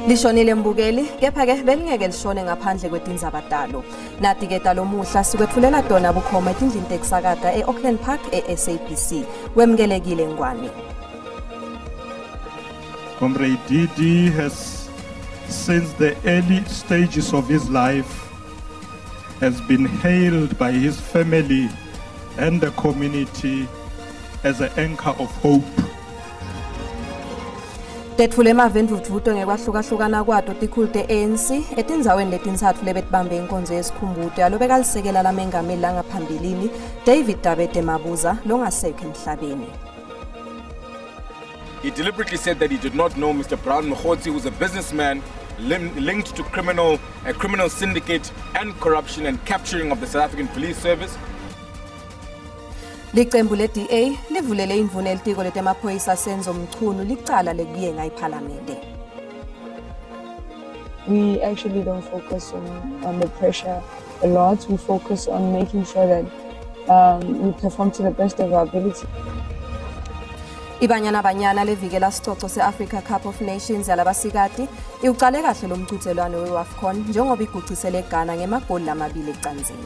Lishonile mbukeli, kepha-ke belingeke lishone ngaphandle kwetindzaba talo. Nati-ke talomuhla sikwetfulela tona bukhoma etindlini tekusakata e-Auckland Park e-SABC. Wemukelekile Ngwane. Comrade Didi has, since the early stages of his life, has been hailed by his family and the community as an anchor of hope. Tetfule emave endvudvuto ngekwahlukahlukana kwato tikhulu te-ANC etindzaweni letintsatfu lebetibambe inkonzo yesikhumbuto yalobekalisekela lamengameli langaphambilini David Dabede Mabuza longasekho emhlabeni. He deliberately said that he did not know Mr. Brown Mogotsi, who's a businessman linked to a criminal syndicate and corruption and capturing of the South African Police Service. Licembu le-DA livulele indvuna elitiko letemaphoyisa Senzo Mchunu licala lekuyenga iphalamende. We actually don't focus on the pressure a lot. We focus on making sure that we perform to the best of our ability. Ibanyana Banyana levikela sicoco se-Africa Cup of Nations yalabasikati iwucale kahle lo mchudzelwano we-WAFCON njengoba igucisele Ghana ngemagoli lamabili ecandzeni.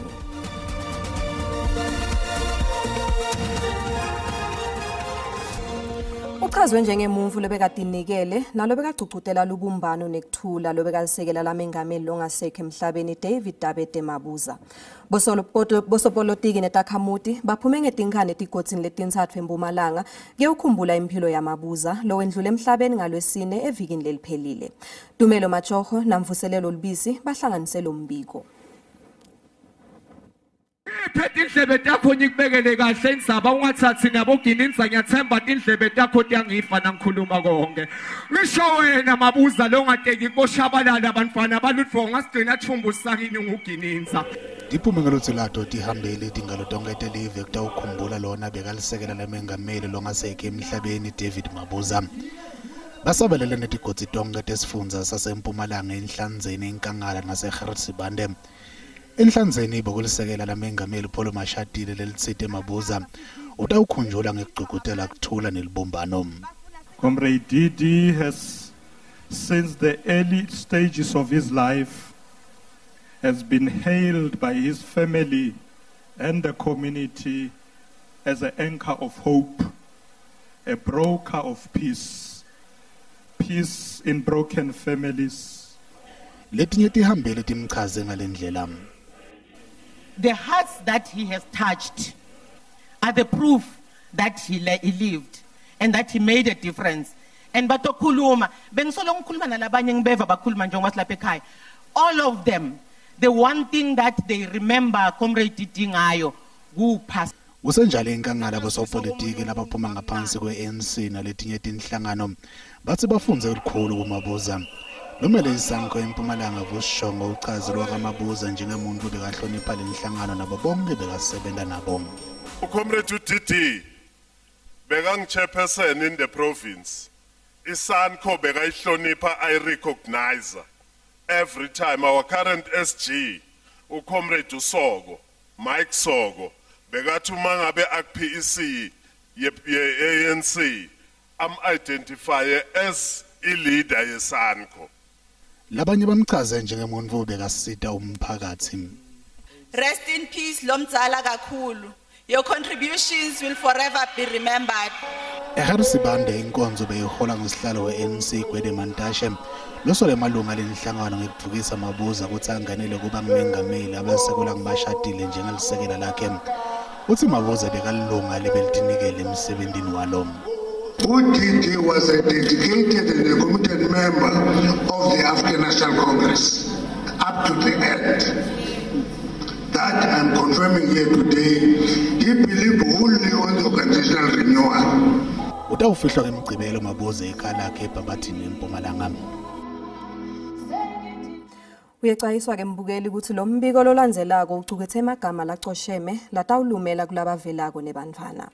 Uchazwe njengemuntfu lobekatinikele nalobekagcugcutela lubumbano nekuthula lobekalisekela lamengameli longasekho emhlabeni David Dabede Mabuza. Bosopolitiki netakhamuti baphume ngetinkhani etigodzini letintsatfu eMpumalanga kuyewukhumbula imphilo yaMabuza lowendlule emhlabeni ngalwesine evikini leliphelile. Tumelo Majoho naMvuselelo Lubisi bahlanganise lo mbiko. Iphe tindlebe takho ngikubekele kahle indzaba ungathathi nabo Ginindza ngiyathemba tindlebe takho tiyangifa nangikhuluma konke. Ngisho wena Mabuza lo ngateki kuboshabalala abantwana balutfo ngasigcina thumbu sakini nguGinindza. Tiphume ngelutsi lato tihambele tingalo tonke telive kutawukhumbula lona bekalisekela lemengameli longasekho emhlabeni David Mabuza. Basabelele netigodzi tonke tesifundza saseMpumalanga eNhlanzeni eNkangala naseGert Sibande. Enhlanzeni bekulisekela lamengameli Paul Mashatile lelitsite Mabuza utawukhunjulwa ngekugcugcutela kuthula nelibumbano. Comrade Didi has, since the early stages of his life, has been hailed by his family and the community as an anchor of hope, a broker of peace, peace in broken families. Letinye tihambele timchaze ngalendlela. The hearts that he has touched are the proof that he lived and that he made a difference. And batokhuluma, bengisolo ngikhuluma nalabanye ngibeva bakhuluma njengoba silapha ekhaya. All of them, the one thing that they remember Comrade Didi ngayo kuphasa. Kusenjalo inkangala bosopolitiki labaphuma ngaphansi kwe-ANC naletinye tinhlangano bathi bafunze olukhulu kuMabuza. Lomele iSANCO eMpumalanga Vusi Shongo uchaze lwakaMabuza njengemuntu bekahlonipha lenhlangano nabo bonke bekasebenza nabo. UComrade Didi bekangi-chairperson in the province. ISANCO bekayihlonipha I recognize every time our current SG uComrade uSoko Mike Soko bekathi uma ngabe aku-PEC ye-ANC am identify as i-leader yeSANCO. Labanye bamchaze njengemuntu bekasita umphakathi. Rest in peace lomdzala kakhulu. Your contributions will forever be remembered. eGert Sibande inkonzo beyihola ngosihlalo we-ANC Gwede Mantashe losole malunga lenhlangano ngekuvukisa Mabuza ukuthi anganele kuba ngumengameli abasekela nguMashatile njengalisekela lakhe. Uthi Mabuza bekalilunga lebelitinikele emsebentini walo. UDD was a dedicated and a committed member of the African National Congress up to the end. That I'm confirming here today. He believed wholly on the organizational renewal. Utawufihlwa ngemgcibelo Mabuza ekhaya lakhe eBhabathini eMpumalanga. Uyecwayiswa ke mbukeli ukuthi lo mbiko lolandzelako ucukethe emagama lacosheme latawulumela kulabavelako nebantfwana.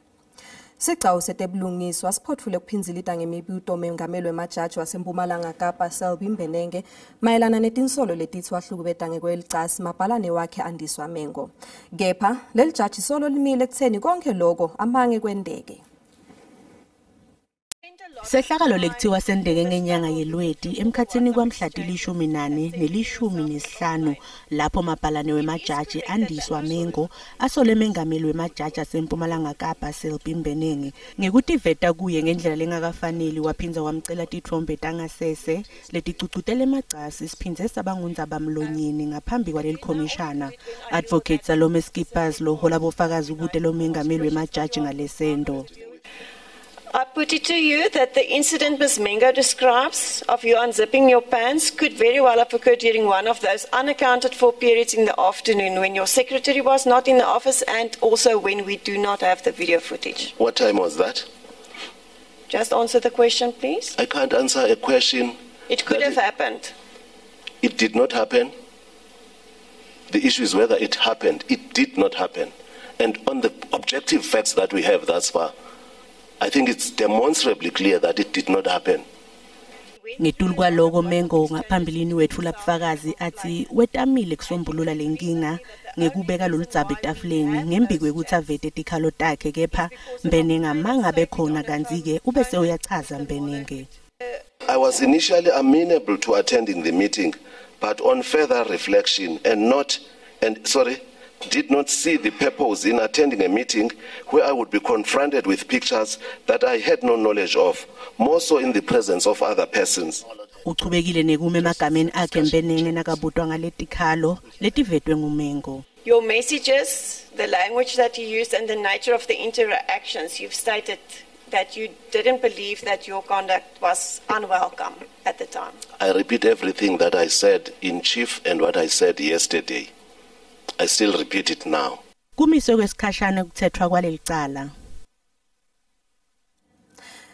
Sigcawu setebulungiswa siphotfule kuphindzilita ngemibuto mengameli wemajaji waseMpumalanga Kapa Selby Mbenenge mayelana netinsolo letitsi wahlukubeta ngekwelicasi mabhalane wakhe Andiswa Mengo. Kepha leli jaji solo limile ekutseni konke loko amange kwenteke. Sehlakalo lekuthiwa sendeke ngenyanga yeLweti emkhatsini kwamhla ti-14 neli-15 lapho mabhalane wemajaji Andiswa Mengo asole mengameli wemajaji aseMpumalanga Kapa Selby Mbenenge ngekutiveta kuye ngendlela lengakafaneli waphindza wamcela titfombe tangasese leticucutela emacasi siphindze saba ngundzabamlonyeni ngaphambi kwaleli khomishana. Advocate Salome Skippers lohola bofakazi ubute lo mengameli wemajaji ngalesendo. I put it to you that the incident Ms. Mengo describes of you unzipping your pants could very well have occurred during one of those unaccounted for periods in the afternoon when your secretary was not in the office and also when we do not have the video footage. What time was that? Just answer the question, please. I can't answer a question. It could have happened. It did not happen. The issue is whether it happened. It did not happen. And on the objective facts that we have thus far, I think it's demonstrably clear that it did not happen. Ngetulu kwaloko Mengo ngaphambilini wetfula bufakazi athi wetamile kusombulula lenkinga ngekubeka loludzaba etafuleni ngembi kwekutsi avete tikhalo takhe kepha Mbenenge amangabe khona kantsi-ke ubese uyachaza Mbenenge. I was initially amenable to attending the meeting, but on further reflection did not see the purpose in attending a meeting where I would be confronted with pictures that I had no knowledge of, more so in the presence of other persons. Uchubekile nekume emagameni akhe Mbenenge nakabutwa ngaletikhalo letivetwe nguMengo. Your messages, the language that you used and the nature of the interactions, you've stated that you didn't believe that your conduct was unwelcome at the time. I repeat everything that I said in chief and what I said yesterday. I still repeat it now. Kumiswe kwesikhashana kuthethwa kwalelicala.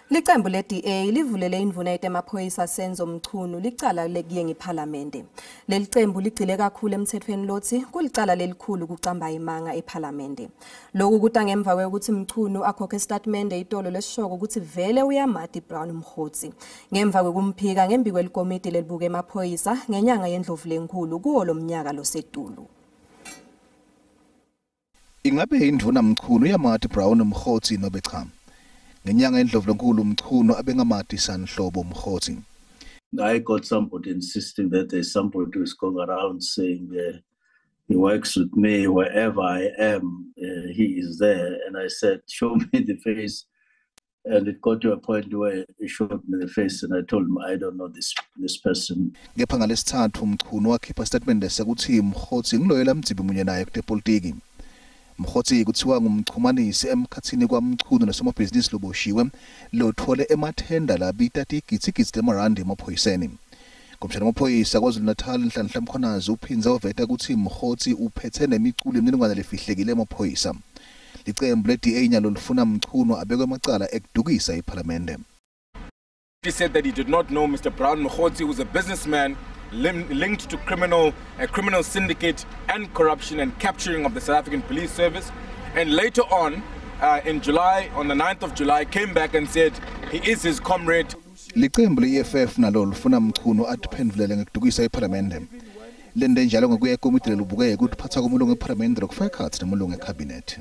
Licembu le-DA livulele indvuna yetemaphoyisa Senzo Mchunu licala lekuye ngephalamende. Leli cembu ligcile kakhulu emthethweni lotsi kulicala lelikhulu kucamba imanga ephalamende. Lokhu kuta ngemva kwekuthi Mchunu akhokhe isitatimende itolo lesishoko ukuthi vele uyamati Brown Mogotsi. Ngemva kwekumphika ngembi kwelikomiti lelibuke emaphoyisa ngenyanga yendlovu lenkhulu kuwo lomnyaka losetulu. Ingabe indvuna Mchunu uyamati Brown Mogotsi nobe cha? Ngenyanga yendlovu lenkulu Mchunu abengamati sanhlobo Mogotsi. I got somebody insisting that there's somebody who's going around saying he works with me wherever I am, he is there. And I said, show me the face. And it got to a point where he showed me the face and I told him, I don't know this person. Kepha ngalesithathu Mchunu wakhipha statement sekuthi Mogotsi ngiloyela mdzibi munye naye kutepolitiki. Mogotsi kuthiwa ngumchumanisi emkhatsini kwaMchunu nasomabhizinisi loboshiwe lothole emathenda labita tigitsigitsi temarandi emaphoyiseni. Komishana wamaphoyisa KwaZulu-Natal Nhlanhla Mkhwanazi uphindze waveta kutsi Mogotsi uphethe nemiculo yemininingwane lefihlekile emaphoyisa. Licembu le-DA nyalo lifuna Mchunu abekwe emacala ekudukisa iphalamende. He said that he did not know Mr. Brown Mogotsi, who was a businessman linked to a criminal syndicate and corruption and capturing of the South African Police Service. And later on, in July, on the 9th of July, came back and said he is his comrade. Licembu le-EFF nalo lifuna Mchunu atiphendvulele ngekudukisa iphalamende. Lente njalo ngekuya ekomiti lelibukeke kutiphatsa kwemulungu ephalamende lokufaka ekhatsi nemulungu ekhabhinethi.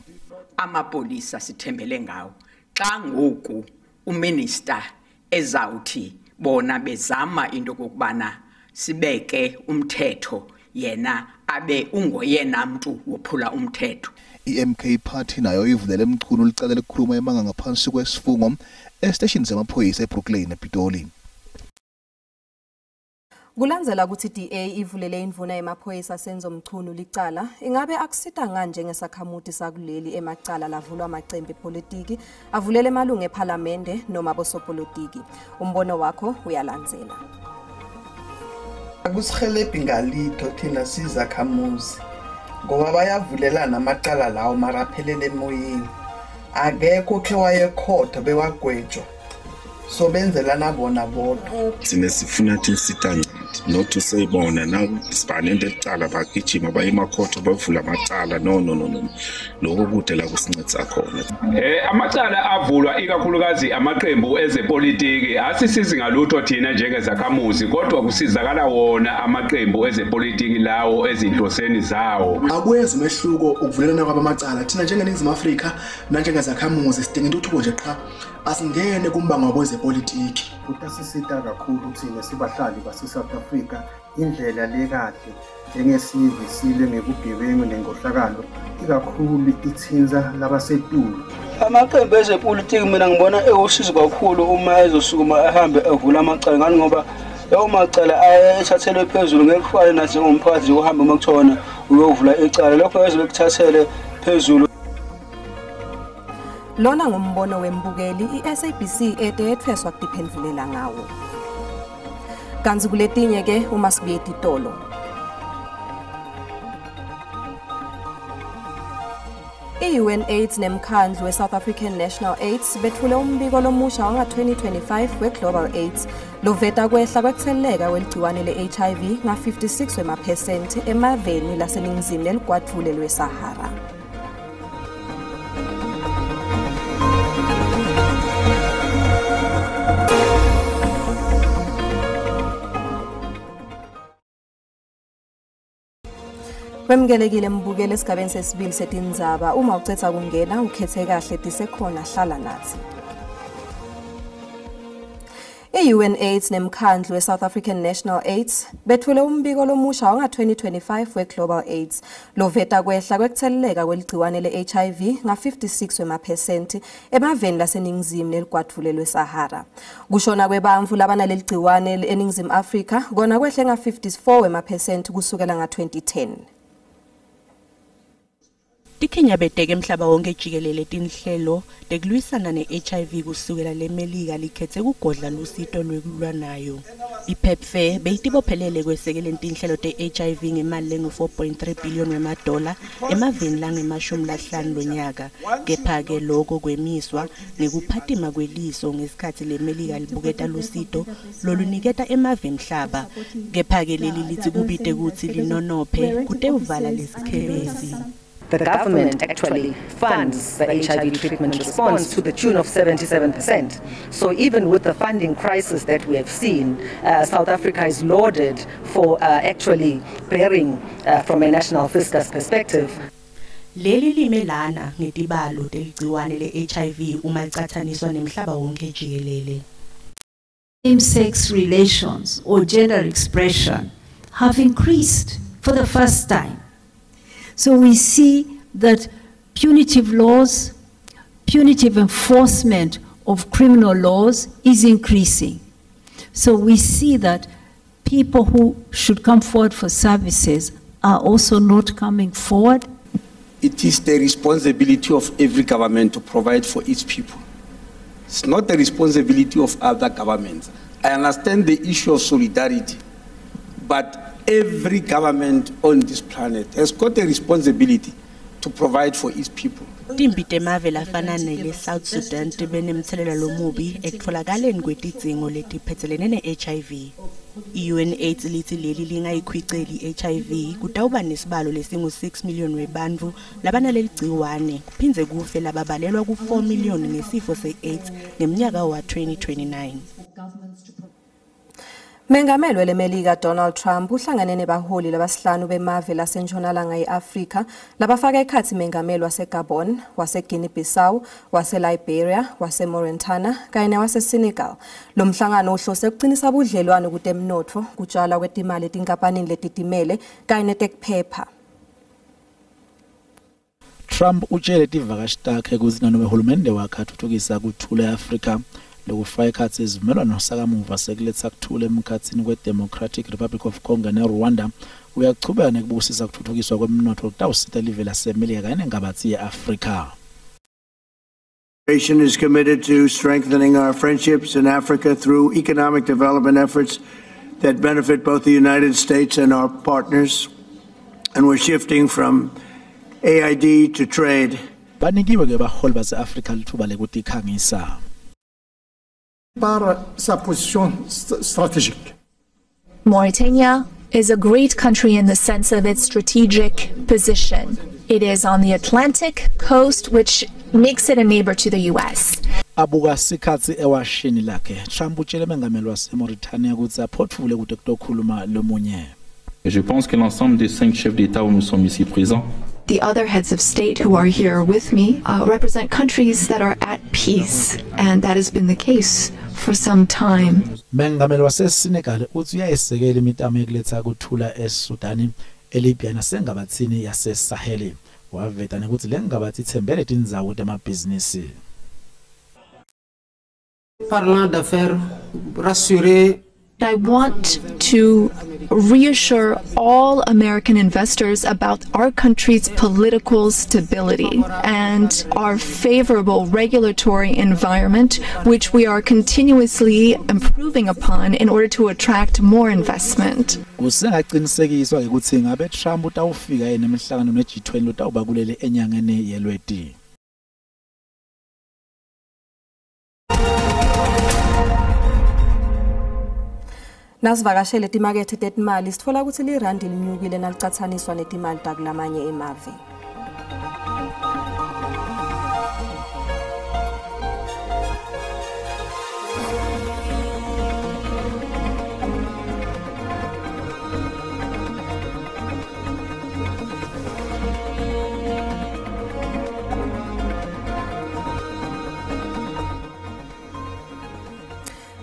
Amapolisa sithembele ngawo. Xa ngoku uminister ezawuthi bona bezama into kokubana sibeke umthetho yena abe ungoyena mntu wophula umthetho. I-MK Party nayo ivulele Mchunu licala lekukhuluma emanga ngaphansi kwesifungo esiteshini semaphoyisa eBrooklyn ePitoli. Kulandzela kutsi DA ivulele indvuna yemaphoyisa Senzo Mchunu licala, ingabe akusita ngani njengesakhamuti sakuleli emacala lavulwa amacembu epolitiki avulele emalungu ephalamende noma bosopolitiki? Umbono wakho uyalandzela. Akusihelebhi ngalitho thina sizakhamuzi ngoba bayavulelana amacala lawo mara aphelele emoyeni. Akekho khe wayekhotha bewagwetshwa, so benzelana bona bodwa. Thina sifuna tinsita not to say bona now sibanente licala bagijima baye emakhotho bavula amacala. No lokho kude la kusincedisa khona. Amacala avulwa ikakhulukazi amaqembu ezepolitiki asisizi ngalutho thina njengezakhamuzi, kodwa kusizakala wona amaqembu ezepolitiki lawo ezinhloseni zawo. Akwenzi umehluko ukuvulelana kwabamacala. Thina njengeNingizimu Afrika nanjengezakhamuzi sidinga intuthuko nje qha. Asingene kumbango wezepolitiki. Kutasisita kakhulu thina sibahlali base-South Africa indlela lekahle njengesive silwe ngebugebengu nenkohlakalo ikakhulu ithinza labasetulu. Amaqembu ezepolitiki mina ngibona ewusizo kakhulu uma ezosukuma ahambe evula amacala ngani ngoba lawo macala ayethathelwe phezulu ngeke kufane nasengomphakathi uhambe uma kuthona uyovula icala lokho ezobe kuthathele phezulu. Lona ngumbono wembukeli iSABC ede yetfeswa kutiphendvulela ngawo. Kantsi kuletinye ke uma sibuye titolo. I-UNAIDS nemkhandlu we-South African National AIDS bethule umbiko lomusha wanga-2025 we-Global AIDS loveta kwehla kwekutheleleka kweligciwane le-HIV nga-56 wemaphesenti emaveni laseningizimu neligwadvule lweSahara. Wemukelekile mbukeli esigabeni sesibili setindzaba. Uma ucetha kungena ukhethe kahle tisekhona hlala nathi. I-UNAIDS nemkhandlu we-South African National AIDS bethule umbiko lomusha wanga-2025 we-Global AIDS loveta kwehla kwekutheleleka kweligciwane le-HIV nga-56 wemaphesenti emaveni laseningizimu neligwadvule lweSahara. Kushona kwebantfu labanaleli gciwane eNingizimu Afrika kona kwehle nga-54 wemaphesenti kusukela nga-2010. Tikhinyabeteke emhlaba wonke jikelele tinhlelo tekulwisana ne-HIV kusukela leMelika likhethe kugodla lusito lwekulwa nayo. I-PEPFAR beyitibophelele kwesekeleni tinhlelo te-HIV ngemali lengu-4.3 billion wemadola emaveni langema-50 lonyaka. Kepha-ke loko kwemiswa ngekuphatima kweliso ngesikhathi leMelika libuketa lusito loluniketa emave emhlaba. Kepha-ke leli litsi kubite kutsi linonophe kutewuvala lesikhebesi. The government actually funds the HIV treatment response to the tune of 77%. So even with the funding crisis that we have seen, South Africa is lauded for actually bearing from a national fiscus perspective. Leli lime lana ngetibalo teligciwane le-HIV uma licatsaniswa nemhlaba wonke jikelele. Same-sex relations or gender expression have increased for the first time. So we see that punitive laws, punitive enforcement of criminal laws is increasing. So we see that people who should come forward for services are also not coming forward. It is the responsibility of every government to provide for its people. It's not the responsibility of other governments. I understand the issue of solidarity, but every government on this planet has got a responsibility to provide for its people. Timphi temave lafana nele South Sudan tibe nemtselela lomubi ekutfolakaleni kwetidzingo letiphatselene ne-HIV. I-UNAIDS litsi leli lingayikhwiceli i-HIV kutawuba nesibalo lesingu-6 million webantfu labanaleligciwane kuphindze kufe lababalelwa ku-4 million ngesifo se-AIDS ngemnyaka wa-2029. Mengameli weleMelika Donald Trump uhlangane nebaholi labasihlanu bemave lasentshonalanga ye-Afrika labafaka ekhatsi mengameli waseGabon, waseGuinea Bissau, waseLiberia, waseMauritania kanye newaseSenegal. Lo mhlangano uhlose ukuqinisa budlelwano kutemnotfo, kutshalwa kwetimali etinkampanini letitimele kanye netekuphepha. Trump utshele tivakashi takhe kutsi nanoma hulumende wakhe atfutfukisa kuthula e-Afrika lokufaka ekhatsi isivumelwano sakamuva sekuletsa kuthula emkhatsini kwe-Democratic Republic of Congo neRwanda uyachubeka nekubusisa kutfutfukiswa kwemnotfo kutawusita live laseMelika kanye nengabatsi ye-Afrika. Is committed to strengthening our friendships in Africa through economic development efforts that benefit both the United States and our partners. And we're shifting from AID to trade. Banikiwe ke baholi base-Afrika litfuba lekutikhangisa. Par sa position stratégique. Mauritania is a great country in the sense of its strategic position. It is on the Atlantic coast, which makes it a neighbor to the US. Abuka sikhatsi ewashini lakhe, Trump utshele mengameli waseMauritania kutsi aphotfule kute kutokhuluma lomunye. Et je pense que l'ensemble des 5 chefs d'État où nous sommes ici présents The other heads of state who are here with me represent countries that are at peace, and that has been the case for some time. Mengameli waseSenegal uthi uyayisekela imitamo yokuletha kuthula eSudani, eLibya nasengabathini yaseSaheli. Waveta nekuthi le ngabathi ithembele tindzawo temabhizinisi. Parlant d'affaires, rassurer. I want to reassure all American investors about our country's political stability and our favorable regulatory environment, which we are continuously improving upon in order to attract more investment. Kusengaqinisekiswa ukuthi ngabe Trump utawufika yena emhlanganweni we-G20 lotawuba kulele enyangeni yeLweti. Nasivakashele timakethe tetimali sitfola kutsi lirandi linyukile nalicatsaniswa netimali takulamanye emave.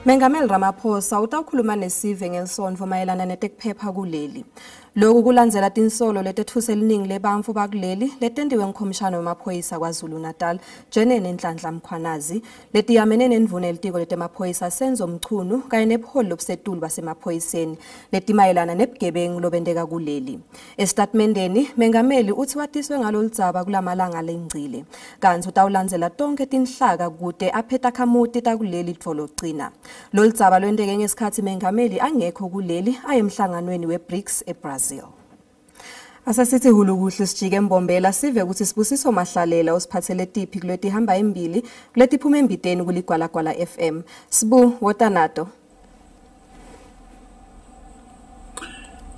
Mengameli Ramaphosa utawukhuluma nesive ngelisonto mayelana netekuphepha kuleli. Lokhu kulandzela tinsolo letetfuse liningi lebantfu bakuleli letentiwe ngkhomishana wemaphoyisa KwaZulu-Natal Jenene Nhlanhla Mkhwanazi letiyamene nendvuna yelitiko letemaphoyisa Senzo Mchunu kanye nebuholi lobusetulu basemaphoyiseni letimayelana nebugebengu lobenteka kuleli. Esitatimendeni Mengameli uthi watiswe ngaloludzaba kulamalanga lengcile kantsi utawulandzela tonkhe tinhlaka kute aphethe akhamuti takuleli dvolocina. Loludzaba lwenteke ngesikhatsi Mengameli angekho kuleli aye emhlanganweni weBRICS eBrazil. Asasithi hulukuhle sijike embombela sive ukuthi Sibusiso Mahlalela usiphathele tiphi kuleti hamba embili kuleti phuma embiteni kuligwalagwala FM. Sibu wotanato.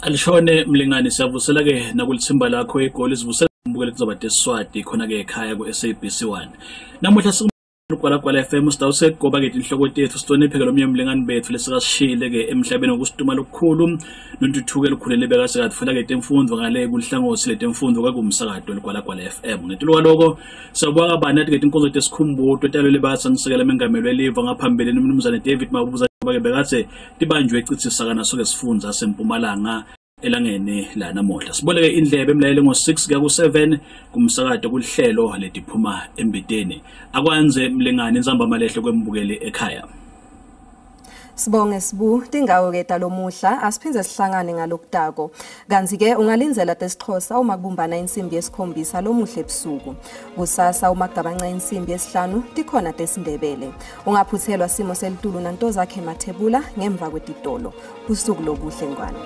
Alishone mlingani, siyavusela ke nakulithimba lakho egoli sivusela mbukele kuzoba deswati khona ke ekhaya ku SABC 1. Namuhla Ligwalagwala FM sitawusegoba ke tinhloko tetfu sihlonipheke lomnye mlingani bethu lesikasishile ke emhlabeni ngokusituma lokukhulu nontuthuko elikhulele bekasekatfola ke temfundvo ngale kulihlangothi letemfundvo kwakumsakato Ligwalagwala FM. Ngetulu kwaloko siyabuka kabani ke tinkonzo tesikhumbuto talelo batsangisekela mengameli welive ngaphambilini umnumzane David Mabuza bake bekatse tibanjwe ecitsisaka naso ke sifundza sempumalanga elangeni la namuhla. Siboleke indlebe emlayele ngo-6 kuya ku-7 kumsakato kulihlelo letiphuma embiteni. Akwanze mlingani insamba malehle kwembukeli ekhaya. Sibonge Sibu, tingawo ke talomuhla asiphinze sihlangane ngalokutako. Kantsi ke ungalindzela tesixhosa uma kubumbana insimbi yesikhombisa lomuhle ebusuku. Kusasa uma kugabanca insimbi yesihlanu tikhona tesindebele. Ungaphuthelwa simo selitulu nantozakhe Mathebula ngemva kwetitolo. Busuku lobuhle ngwane.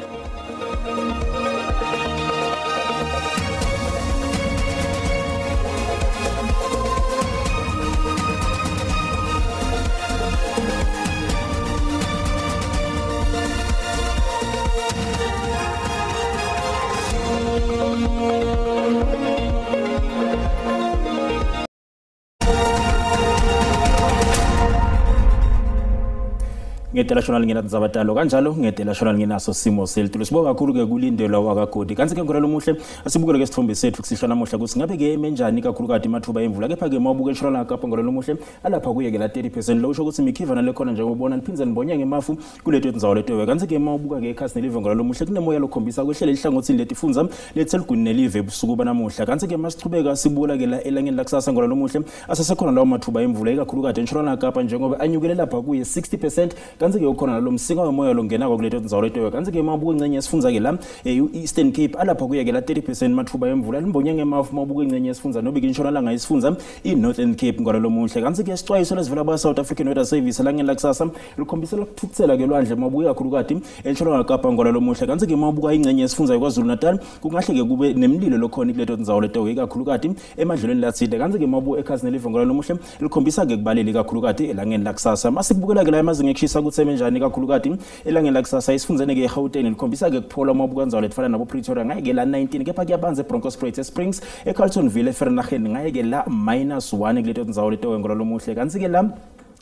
Ngedela shona lingena tsabatalo kanjalo ngedela shona lingenaso simo selitulo. Sibonga kakhulu ke kulindelwa wakagodi. Kanti ke ngorelo muhle asibukele ke sithombe sethu kusihlwa namuhla ukuthi ngabe ke emenjani kakhulu kade amathuba emvula kepha ke mawubuke shona Kapa ngorelo muhle alapha kuye ke la 30% lo usho ukuthi imikhivana lekhona njengoba ubona niphinze nibonye ngemafu kuleto ndzawo letewe. Kanti ke mawubuka ke ekhasi nelive ngorelo muhle kunemoya lokhombisa kwehlele ihlangothini letifunza lethelugwini nelive ebusuku banamuhla. Kanti ke masichubeka sibuka ke la elangeni lakusasa ngorelo muhle asasekhona lawo mathuba emvula ikakhulu kade entshonalanga Kapa njengoba anyukele lapha kuye 60%. Kanti ke ukhona nalo msinga wemoya longenako kuleto ndzawo letewe. Kanti ke mawubuka ingcenye esifunza ke la e-Eastern Cape alapha kuye ke la 30% mathuba emvula limbonye ngemafu mawubuka ingcenye esifunza nobe ke intshonalanga isifunza i-Northern Cape ngorelo muhle. Kanti ke isicwayiso lesivela ba South African Weather Service elangeni lakusasa likhombisela ukuthukuthela ke lwandle mawubuka kakhulukati entshonalanga Kapa ngorelo muhle. Kanti ke mawubuka ingcenye esifunza KwaZulu Natal kungahle ke kube nemlilo lokhona kuleto ndzawo letewe ikakhulukati emadlelweni lathile. Kanti ke mawubuka ekhasi nelive ngorelo muhle likhombisa ke kubaleli kakhulukati elangeni lakusasa. Masikubukela ke la emazinga ekushisa kutsi emenjani kakhulukati elangeni lakusasa isifundzene ke eGauteng likhombisa ke kuphola mawubuka ndzawo letifana nabo Pretoria ngaye ke la 19 kepha kuyabanza eBronkhorstspruit eSprings eCarltonville eVereeniging ngaye ke la -1 kuleto ndzawo letewe ngorelo muhle. Kanti ke la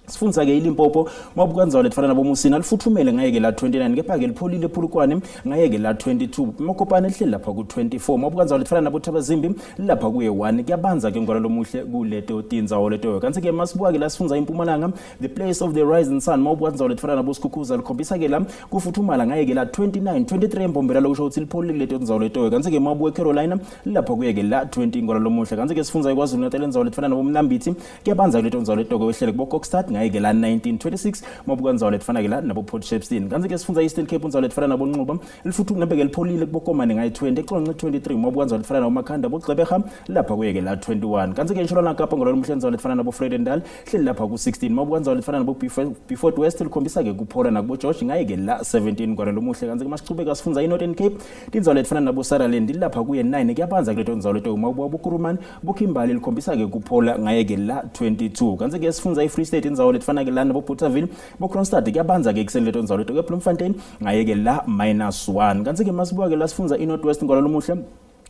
Sifundza ke iLimpopo mabuka ndzawo letifana naboMusina lifuthumele ngayeke la 29 kepha ke lipholile ePolokwane ngayeke la 22 Mokopane lihleli lapha ku-24 mabuka ndzawo letifana nabo-Thabazimbi lapha kuye 1 kuyabanza ke ngwala lomuhle kuleto tindzawo leto. Kanti ke masibuka ke la sifundza iMpumalanga, the place of the rising sun, mabuka ndzawo letifana nabo-Skukuza likhombisa ke la kufuthumala ngayeke la 29 23 eMbombela lokusho ukuthi lipholile kuleto tindzawo leto. Kanti ke mabuka eCarolina lapha kuye ke la 20 ngwala lomuhle. Kanti ke sifundza iKwaZulu Natal indzawo letifana nabomnambithi kuyabanza kuleto ndzawo leto kwehlele kubo Kokstad ngayeke la 1926 mabuka ndzawo letifana ke la nabo Port Shepstone. Kanti ke sifundza Eastern Cape ndzawo letifana nabo Nxuba lifuthu nembeke lipholile kubokomane ngayi 20 eXonce 23 mabuka ndzawo letifana nabo Makhanda boGqeberha lapha kuye ke la 21. Kanti ke Ntshonalanga Kapa ngolwa lomuhle ndzawo letifana nabo Vredendal hleli lapha ku 16 mabuka ndzawo letifana nabo Beaufort West likhombisa ke kuphola nakubo George ngaye ke la 17 ngolwa lomuhle. Kanti ke masichubeka sifundza iNorthern Cape tindzawo letifana nabo Sutherland lapha kuye 9 kuyabanza kuleto ndzawo leto mabuka boKuruman boKimbali likhombisa ke kuphola ngaye ke la 22. Kanti ke sifundza iFree State indzawo letifana ke la nabo Bothaville boKronstadt kuyabanza ke ekuseni leto ndzawo leto ke Bloemfontein ngaye ke la -1. Kanti ke masibuka ke la sifundza iNorth West ngolwa lomuhle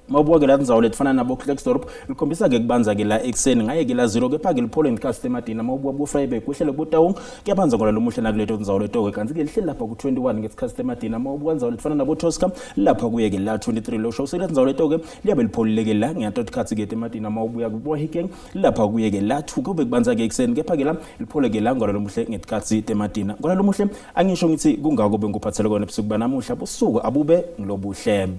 mabuka ke la ndzawo letifana nabo Klerksdorp likhombisa ke kubanza ke la ekuseni ngaye ke la 0 kepha ke liphole ngesikhathi semadina mabuka bo Vryburg kuhlele kuTaung kuyabanza ngolwa lomuhle nakuleto ndzawo leto ke. Kanti ke lihleli lapha ku-21 ngesikhathi semadina mabuka ndzawo letifana nabo Tosca lapha kuye ke la 23 losho usele ndzawo leto ke liyabe lipholile ke la ngiyatotha ikhathi ke emadina mabuya kubo Hikeng lapha kuye ke la 2 kube kubanza ke ekuseni kepha ke la liphole ke la ngolwa lomuhle ngesikhathi temadina. Ngolwa lomuhle angisho ngithi kungako bengikuphathele kona ebusuku banamuhla busuku abube ngilobuhle.